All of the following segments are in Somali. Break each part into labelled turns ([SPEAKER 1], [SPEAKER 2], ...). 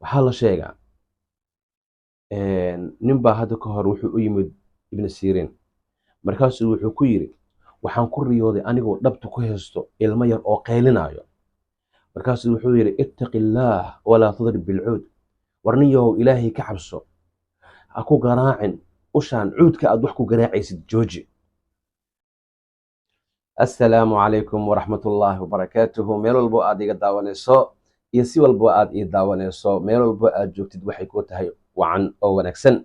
[SPEAKER 1] Waxaa la sheegaa nin baa hadda ka hor wuxuu u yimid Ibn Sirin, markaasuu wuxuu ku yidhi: "Waxaan ku riyooday anigoo dhabta ku haysto ilmo yar oo qaylinaayo." Markaasuu wuxuu yidhi: "اتق الله ولا تضرب بالعود." War nin yahow, Ilaahay ka cabso, ha ku garaacin ushaan cuudka aad wax ku garaacaysid, jooji. Assalaamu calaykum waraxmatullaahi wabarakaatuhu. Meel walbo aad iga daawanayso iyo si walbo aad ii daawanayso, meel walbo aad joogtid, waxay ku tahay wacan oo wanaagsan.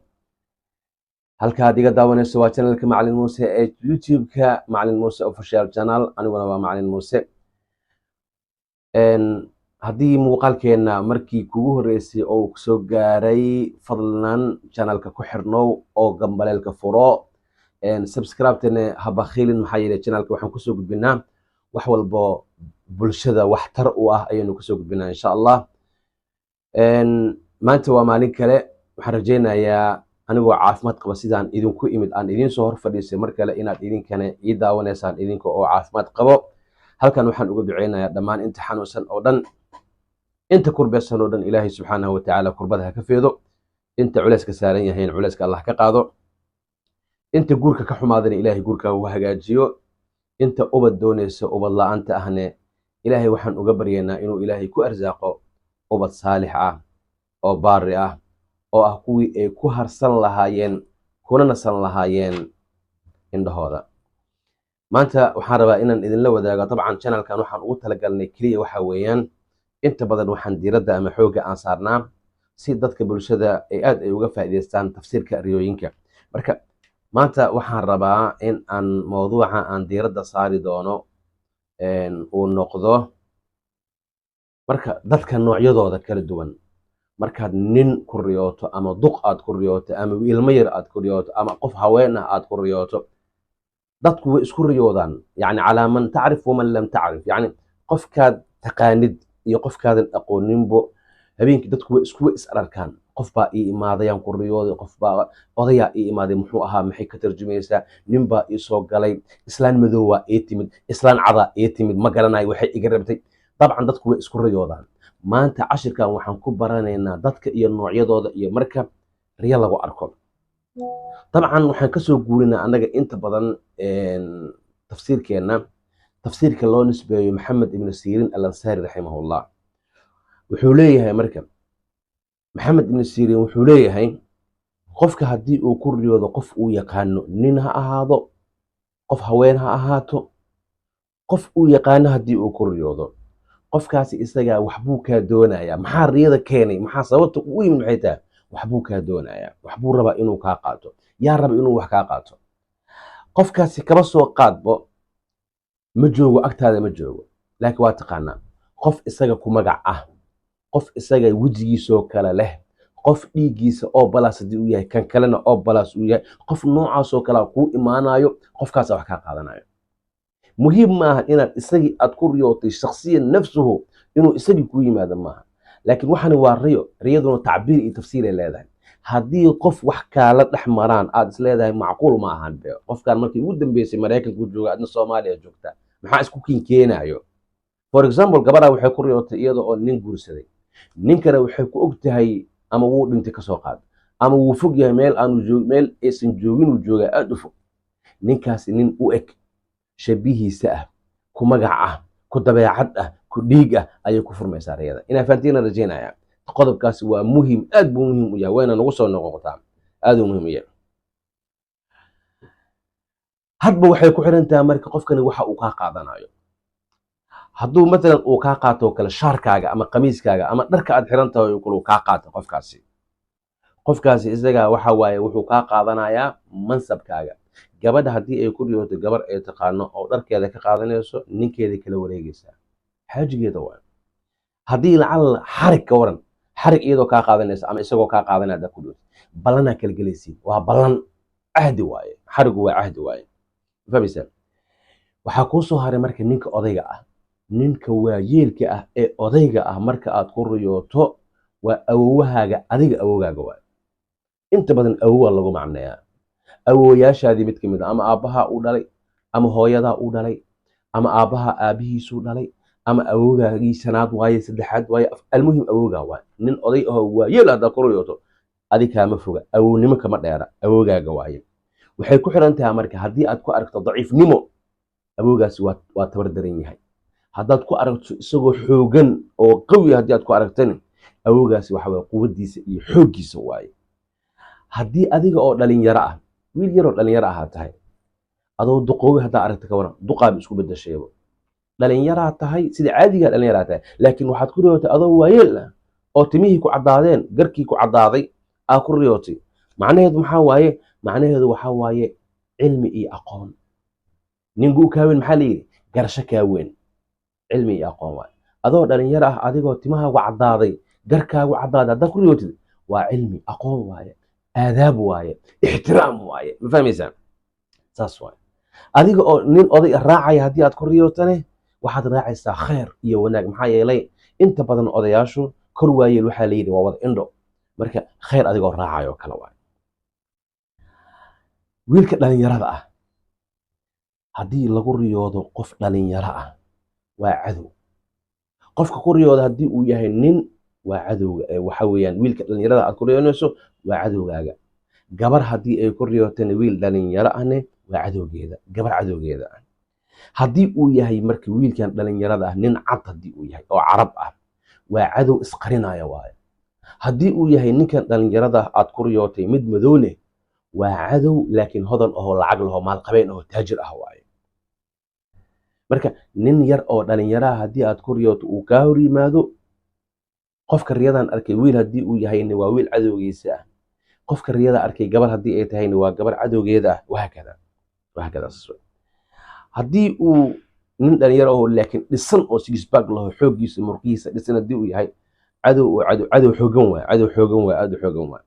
[SPEAKER 1] Halka aad iga daawanayso waa channelka Macalin Muuse ee YouTube-ka, Macalin Muuse Official Channel. Aniguna waa Macalin Muuse. Haddii muuqaalkeenna markii kugu horreysay oo uu kusoo gaaray, fadlan channelka ku xirnow oo gambaleelka furo, subscribe-tana ha bakhiilin, maxaa yeelay channelka waxaan kusoo gudbinaa wax walbo bulshada waxtar u ah ayaynu kusoo gudbinaa, insha Allah. Maanta waa maalin kale. Waxaan rajaynayaa anigoo caafimaad qaba sidaan idinku imid aan idiin soo hor fadhiisay mar kale inaad idinkana ii daawanaysaan idinka oo caafimaad qabo. Halkan waxaan uga duceynayaa dhammaan inta xanuunsan oo dhan, inta kurbeysan oo dhan, Ilaahay subxaanahu watacaala kurbada ha ka feedo. Inta culeyska saaran yahayn, culeyska Allah ka qaado. Inta guurka ka xumaadana, Ilaahay guurka u hagaajiyo. Inta ubad doonaysa, ubad la-aanta ahne, Ilaahay waxaan uga baryaynaa inuu Ilaahay ku arsaaqo ubad saalix ah oo baari ah oo ah kuwii ay ku harsan lahaayeen kuna nasan lahaayeen indhahooda. Maanta waxaan rabaa inaan idinla wadaago, dabcan channelkan waxaan ugu talagalnay keliya waxa weeyaan, inta badan waxaan diiradda ama xoogga aan saarnaa si dadka bulshada ay aad ay uga faa'iidaystaan tafsiirka riyooyinka. Marka maanta waxaan rabaa in aan mawduuca aan diiradda saari doono uu noqdo marka dadka noocyadooda kala duwan. Markaad nin ku riyooto ama duq aad ku riyooto ama ilmo yar aad ku riyooto ama qof haween ah aad ku riyooto, dadku way isku riyoodaan, yani على من تعرف ومن لم تعرف, yani qofkaad taqaanid iyo qofkaadan aqooninbo, habeenkii dadku way isku is ararkaan. Qof baa ii imaadayaan ku riyooday, qof baa odayaa ii imaaday, muxuu ahaa, maxay ka tarjumaysaa? Nin baa ii soo galay, islaan madow waa ii timid, islaan cadaa ii timid, ma garanayo waxay iga rabtay. Dabcan dadku way isku riyoodaan. Maanta cashirkan waxaan ku baranaynaa dadka iyo noocyadooda iyo marka riyo lagu arko. Dabcan waxaan kasoo guurinaa annaga inta badan tafsiirkeenna tafsiirka loo nisbeeyo Maxamed Ibnu Siiriin Al Ansaari raximahullah. Wuxuu leeyahay marka Maxamed Ibnu Siiriin, wuxuu leeyahay: qofka haddii uu ku riyoodo qof uu yaqaano, nin ha ahaado, qof haween ha ahaato, qof uu yaqaano haddii uu ku riyoodo, qofkaasi isagaa waxbuu kaa doonayaa. Maxaa riyada keenay? Maxaa sababta u yimid? Maxay tahay? Waxbuu kaa doonayaa, waxbuu rabaa inuu kaa qaato. Yaa raba inuu wax kaa qaato? Qofkaasi kaba soo qaadbo ma joogo agtaada, ma joogo, laakiin waa taqaanaa. Qof isaga ku magac ah, qof isaga wejigiisoo kale leh, qof dhiiggiisa O plus haddii uu yahay, kan kalena O plus uu yahay, qof noocaasoo kalea kuu imaanayo, qofkaasa wax kaa qaadanayo. Muhiim maaha inaad isagii aad ku riyootay شخصيا نفسه inuu isagii kuu yimaado maaha, laakiin waxani waa riyo. Riyaduna tacbiir iyo tafsiiray leedahay. Haddii qof wax kaala dhex maraan aad is leedahay macquul ma ahan be, qofkan markii ugu dambeysay Maraykanku jooga, adna Soomaaliya joogta, maxaa isku kinkeenaayo? For example, gabadha waxay ku riyootay iyada oo nin guursaday. Ninkana waxay ku og tahay ama wuu dhintay kasoo qaad, ama wuu fog yahay, meel aanu joog, meel aysan joogin uu joogaa, aada u fog. Ninkaasi nin u eg, shabihiisa ah, ku magac ah, ku dabeecad ah, ku dhiig ah ayay ku furmaysaa riyada. Inaa fahantiina rajaynaya. Qodobkaasi waa muhim, aad buu muhiim u yahay, wayna nagu soo noqotaa, aad uu muhiim u yahay. Hadba waxay ku xiran tahay marka qofkani waxa uu kaa qaadanayo. Hadduu matalan uu kaa qaato kale shaarkaaga ama qamiiskaaga ama dharka aad xiran tahay oo kale uu kaa qaato, qofkaasi isaga waxa waaye wuxuu kaa qaadanayaa mansabkaaga. Gabadha haddii ay ku riyooto gabar ay taqaano oo dharkeeda ka qaadanayso, ninkeeda kala wareegaysaa, xaajigeeda waa. Haddii lacal xarig ka waran, xarig iyadoo kaa qaadanaysa ama isagoo kaa qaadanaya haddaad ku dhiyooto, ballanaa kala gelaysiin, waa ballan, cahdi waaye. Xarigu waa cahdi waaye, fahmaysaa? Waxaa kuu soo haray marka ninka odayga ah, ninka waayeelka ah ee odayga ah. Marka aad ku riyooto, waa awowahaaga, adiga awowgaaga waaye. Inta badan awowa lagu macneeyaa awowayaashaadii mid ka mid a, ama aabbaha uu dhalay, ama hooyadaa uu dhalay, ama aabbaha aabbihiisuu dhalay, Ama awoogaagii shanaad waaye, saddexaad waaye, almuhim awoogaa waaye. Nin oday ahoo waayeel haddaad ku riyooto, adi kaama foga, awownimo kama dheera, awoogaaga waaye. Waxay ku xiran tahay marka, haddii aad ku aragto daciifnimo, awoogaasi waa tabar daran yahay. Haddaad ku aragto isagoo xoogan oo qawi, haddii aad ku aragtani, awoogaasi waxa waye quwaddiisa iyo xooggiisa waaye. Haddii adiga oo dhalinyaro ah, wiil yaroo dhalinyaro ahaa tahay, adoo duqoowi haddaa aragta, ka waran? Duqaaba isku bedashayba. Dhalinyaraa tahay, sida caadigaa dhalinyaraa tahay, laakiin waxaad ku riyootay adoo waayeel ah oo timihii ku caddaadeen, garkii ku caddaaday aa ku riyootay. Macnaheedu maxaa waaye? Macnaheedu waxaa waaye cilmi iyo aqoon. Nin guu kaa weyn, maxaa la yidhi? Garasho kaa weyn, cilmi iyo aqoon waaye. Adoo dhalinyaro ah, adigoo timahaagu caddaaday, garkaagu caddaaday haddaad ku riyootid, waa cilmi, aqoon waaye, aadaab waaye, ixtiraam waaye. Ma fahmaysaa? Saas waaye. Adiga oo nin oday raacaya haddii aad ku riyootane, waxaad raacaysaa khayr iyo wanaag. Maxaa yeelay, inta badan odayaashu kor waayeel waxaa la yidhi waa wada indho. Marka khayr adigoo raacayo oo kale waaye. Wiilka dhalinyarada ah haddii lagu riyoodo, qof dhalinyaro ah waa cadow. Qofka ku riyooda haddii uu yahay nin, waa cadowga. Waxa weeyaan wiilka dhalinyarada aad ku riyoonayso waa cadowgaaga. Gabar haddii ay ku riyootana wiil dhalinyaro ahne, waa cadowgeeda, gabar cadowgeeda ah. Haddii uu yahay marka wiilkan dhalinyarada ah nin cad haddii uu yahay oo Carab ah, waa cadow isqarinaya waaye. Haddii uu yahay ninkan dhalinyarada ah aad ku riyootay mid madowne, waa cadow laakiin hodan ahoo lacag laho, maalqabeen ahoo taajir ah waaye. Marka nin yar oo dhalinyaraha haddii aad ku riyooto uu kaa hor yimaado, qofka riyadan arkay wiil haddii uu yahayna waa wiil cadowgiisa ah, qofka riyada arkay gabar haddii ay tahayna waa gabar cadowgeeda ah, wahaakada wahaakada. Haddii uu nin dhalinyaro oo laakiin dhisan oo six pack laho, xooggiisa murqihiisa dhisan haddii uu yahay, cadow oo cadow cadow xoogan waay, cadow xoogan waay, cadow xoogan waay,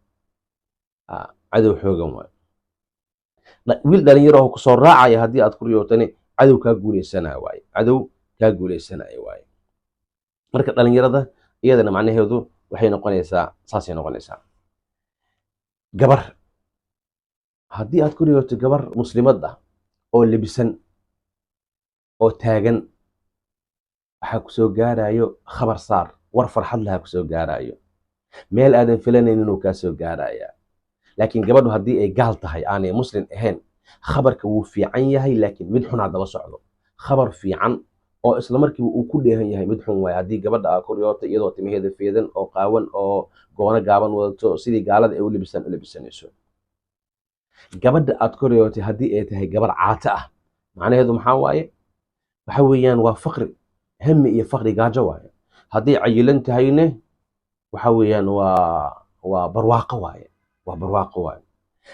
[SPEAKER 1] cadow xoogan waay. Wiil dhalinyaro oo kusoo raacaya haddii aad ku riyootani, cadow kaa guuleysanaya waaye, cadow kaa guuleysanaya waaye. Marka dhalinyarada iyadana macnaheedu waxay noqonaysaa saasay noqonaysaa. Gabar haddii aad ku riyooto, gabar muslimad ah oo lebisan oo taagan, waxaa kusoo gaarayo khabar saar, war farxad laha kusoo gaarayo, meel aadan filanaynin inuu kaa soo gaaraya. Laakiin gabadhu haddii ay gaal tahay, aanay muslim ahayn, khabarka wuu fiican yahay, laakiin mid xunaa daba socdo. Khabar fiican oo isla markiiba uu ku dheehan yahay mid xun waaye. Haddii gabadha aa ku riyoota iyadoo timaheeda feedan oo qaawan oo goono gaaban wadato, sidii gaalada ay u lebisan u lebisanayso. Gabadha aad ku riyootay haddii ay tahay gabar caato ah, macnaheedu maxaa waaye? Waxa weeyaan waa faqri, hami iyo faqri, gaajo waaye. Hadday cayilan tahayne, waxa weeyaan waa barwaaqo waaye, waa barwaaqo waaye.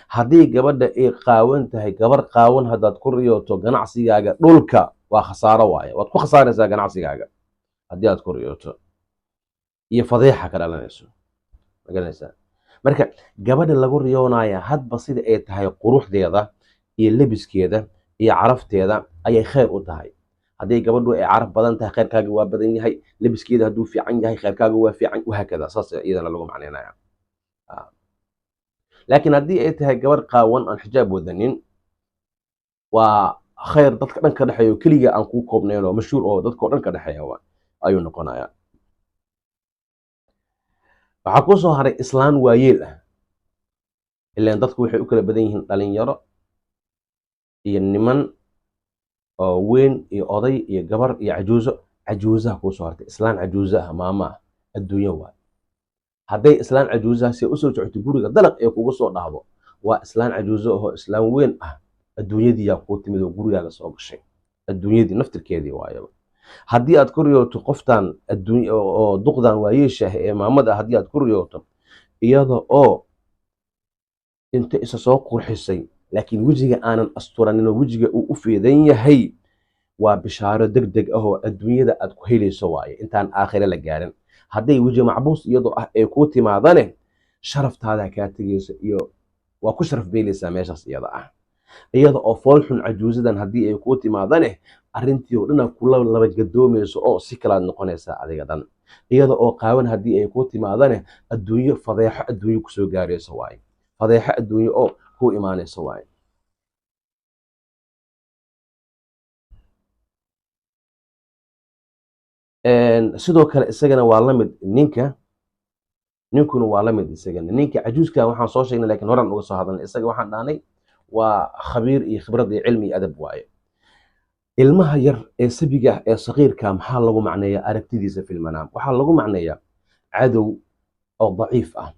[SPEAKER 1] Haddii gabadha ay qaawan tahay, gabar qaawan haddaad ku riyooto, ganacsigaaga dhulka waa khasaaro waaye, waad ku khasaaraysaa ganacsigaaga haddii aad ku riyooto, iyo fadeexa ka dhalanayso, magaranaysaa. Marka gabadha lagu riyoonaya, hadba sida ay tahay quruxdeeda iyo lebiskeeda iyo carafteeda ayay khayr u tahay. Haddii gabadhu ay caraf badan tahay, khayrkaaga waa badan yahay. Lebiskeeda hadduu fiican yahay, khayrkaaga waa fiican, wahaakada. Saas iyadana lagu macnaynaya. Laakiin haddii ay tahay gabar qaawan aan xijaab wadanin, waa khayr dadka dhan ka dhexeeyo, keliga aan kuu koobnayn oo mashhuur oo dadka oo dhan ka dhexeeya ayuu noqonayaa. Waxaa kuu soo haray islaan waayeel ah. Ilaan dadku waxay u kala badan yihiin dhalinyaro iyo niman oo weyn iyo oday iyo gabar iyo cajuuso. Cajuusaha kuu soo hartay, islaan cajuuso ah, maama ah, adduunyo waay. Hadday islaan cajuusaha see usoo socoto guriga dalaq ee kugu soo dhahdo, waa islaan cajuuso ahoo islaan weyn ah, adduunyadiiyaa kuu timid oo gurigaaga soo gashay, adduunyadii naftirkeedii waayaba. Haddii aad ku riyooto qoftan adduuny oo duqdan waayeesha ah ee maamada ah, haddii aad ku riyooto iyada oo inta isa soo qurxisay laakiin wejiga aanan asturanin oo wejiga uu u feedan yahay, waa bishaaro deg deg ah oo adduunyada aad ku helayso waaye intaan aakhire la gaarin. Hadday weji macbuus iyadoo ah ay kuu timaadane, sharaftaadaa kaa tegayso iyo waa ku sharaf beelaysaa meeshaas iyada ah. Iyada oo fool xun cajuusadan haddii ay kuu timaadane, arrintii oo dhan kula laba gadoomayso oo si kalaad noqonaysaa adiga dhan. Iyada oo qaawan haddii ay kuu timaadane, adduunyo, fadeexo adduunyo kusoo gaarayso waaye, fadeexo adduunyo oo kuu imaanayso waaye. Sidoo kale isagana waa la mid ninka, ninkuna waa la mid isagana. Ninka cajuuska waxaan soo sheegnay, lakiin horaan uga soo hadalnay. Isaga waxaan dhahnay waa khabiir iyo khibrad iyo cilmi iyo adab waaye. Ilmaha yar ee sabiga ah ee saqiirka maxaa lagu macneeyaa aragtidiisa في المنام? Waxaa lagu macneeyaa cadow oo daciif ah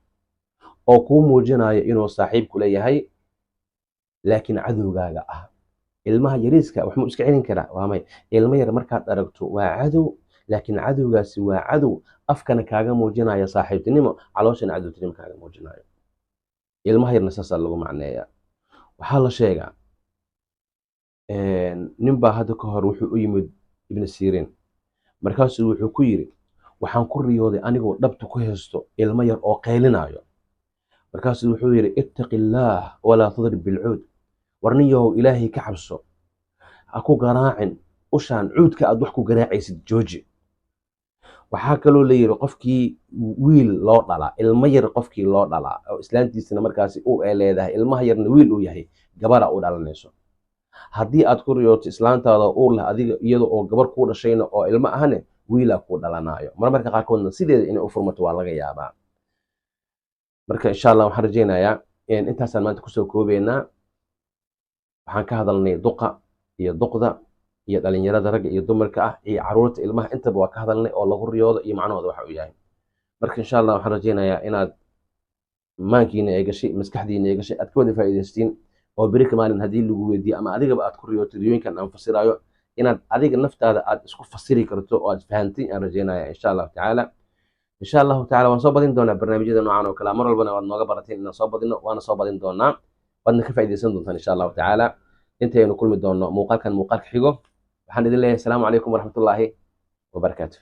[SPEAKER 1] oo kuu muujinayo inuu saaxiib kula yahay, laakiin cadowgaaga ah. Ilmaha yariiska wax muu iska celin karaa? Waa may. Ilmo yar markaad aragto waa cadow, laakiin cadowgaasi waa cadow afkana kaaga muujinaya saaxiibtinimo, calooshana cadowtinimo kaaga muujinayo. Ilmaha yarna saasaa lagu macneeyaa. Waxaa la sheegaa nin baa hadda ka hor wuxuu u yimid Ibn Sirin. Markaasuu wuxuu ku yidhi: "Waxaan ku riyooday anigoo dhabta ku haysto ilmo yar oo qaylinayo." Markaasuu wuxuu yidhi: "اتق الله ولا تضرب بالعود." War nin yahow, Ilaahay ka cabso, ha ku garaacin ushaan cuudka aad wax ku garaacaysid, jooji. Waxaa kaloo la yidhi qofkii wiil loo dhalaa, ilmo yar qofkii loo dhalaa oo islaantiisana markaasi u ay leedahay, ilmaha yarna wiil uu yahay, gabara u dhalanayso. Haddii aad ku riyooto islaantaada uur leh adiga iyada oo gabar kuu dhashayna oo ilmo ahne, wiilaa kuu dhalanaayo. Marmarka qaarkoodna sideeda inay u furmato waa laga yaabaa. Marka insha Allah waxaan rajaynayaa intaasaan maanta kusoo koobeynaa. Waxaan ka hadalnay duqa iyo duqda iyo dhalinyarada ragga iyo dumarka ah iyo caruurta ilmaha, intaba waa ka hadalnay oo lagu riyoodo iyo macnahooda waxa uu yahay. Marka insha Allah waxaan rajaynayaa inaad maankiina ay gashay, maskaxdiina ay gashay, aad ka wada faa'iidaystiin oo beri ka maalin haddii lagu weydiiyo ama adigaba aad ku riyooto riyooyinkan aan fasirayo, inaad adiga naftaada aad isku fasiri karto oo aad fahantay aan rajaynaya, insha Allahu tacaala. Insha Allahu tacala waan soo badin doonaa barnaamijyada noocan oo kale. Mar walbana waad nooga barateen inaan soo badino, waana soo badin doonaa, waadna ka faa'iidaysan doontaan, insha Allahu tacaala. Intaynu kulmi doonno muuqaalkan muuqaalka xigo, waxaan idin leeyahay asalaamu calaykum waraxmatullaahi wabarakaatu.